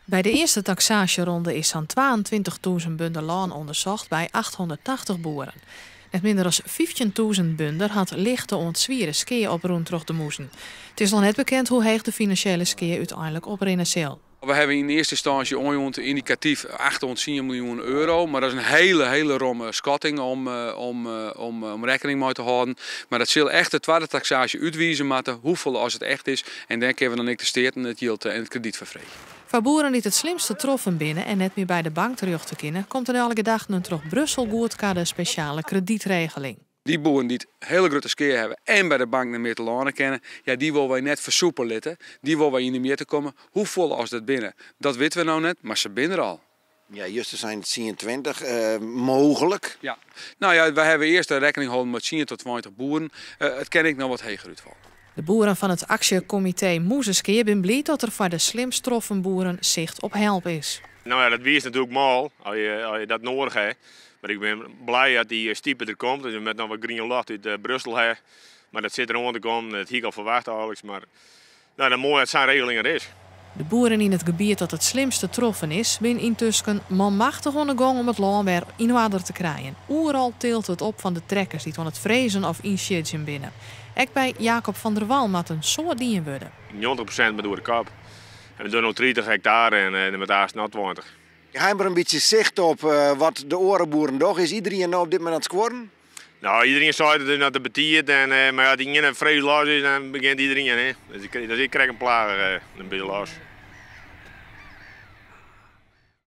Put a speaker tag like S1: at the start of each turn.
S1: By de earste taksaasjeronde is sa'n 22.000 bunder lân ûndersocht by 880 boeren. Net minder as 15.000 bunder hat lichte oant swiere skea oprûn troch de mûzen. It is noch net bekend hoe heech de finansjele skea úteinlik oprinne sil.
S2: We hawwe yn earste ynstânsje oanjûn yndikatyf 8 oant 10 miljoen euro, mar dat is in hiele, hiele romme skatting om rekkening mei te hâlden. Mar dat sil echt de twadde taksaasje útwize moatte, hoefolle as it echt is. En dêr kinne we dan ek de steaten it jild en it kredyt foar freegje.
S1: Foar boeren dy't it slimste troffen binne en net mear by de bank terjochte kinne, komt der nei alle gedachten in troch Brussel goedkarde spesjale kredytregeling.
S2: Dy boeren dy't hiele grutte skea hawwe en by de bank net mear telâne kinne, ja, dy wolle wy net fersûpe litte. Dy wolle wy yn de mjitte komme. Hoefolle as dat binne, dat witte we no net, mar se binne der al.
S3: Ja, juster seinen 10, 20, mooglik.
S2: Ja, no ja, wy hawwe earst rekkening holden mei 10 tot 20 boeren. It kin ek noch wat heger útfalle.
S1: De boeren fan it aksjekomitee Mûzeskea binne bliid dat der foar de slimst troffen boeren sicht op help is.
S4: No ja, dat wiist natuerlik mâl as je dat noadich ha. Mar ik bin blij dat dy stipe der komt. Dus we moatte noch wat grien ljocht út Brussel ha. Mar dat sit der oan te kommen. Dat hie ik al ferwachte eigentlik. Mar no, dan moai dat sa'n regeling der is.
S1: De boeren yn it gebiet dat it slimste troffen is, binne yntusken manmachtich oan de gong om it lân wer yn oarder te krijen. Oeral tilt it op fan de trekkers dy't oan it frezen of ynsiedzjen binne. Ek by Jacob van der Wal moat in soad dien wurde.
S4: 90% moat oer de kop. En we dogge no 30 hektare en met aanst noch 20.
S3: Ha je der in bytsje sicht op wat de oare boeren dogge? Is iderien no op dit momint oan it skuorren?
S4: No, iderien seit it is noch te betiid. En, mar as ien frees los is, dan begjint iderien. Hè. Dus ik krij in plaach in bytsje los.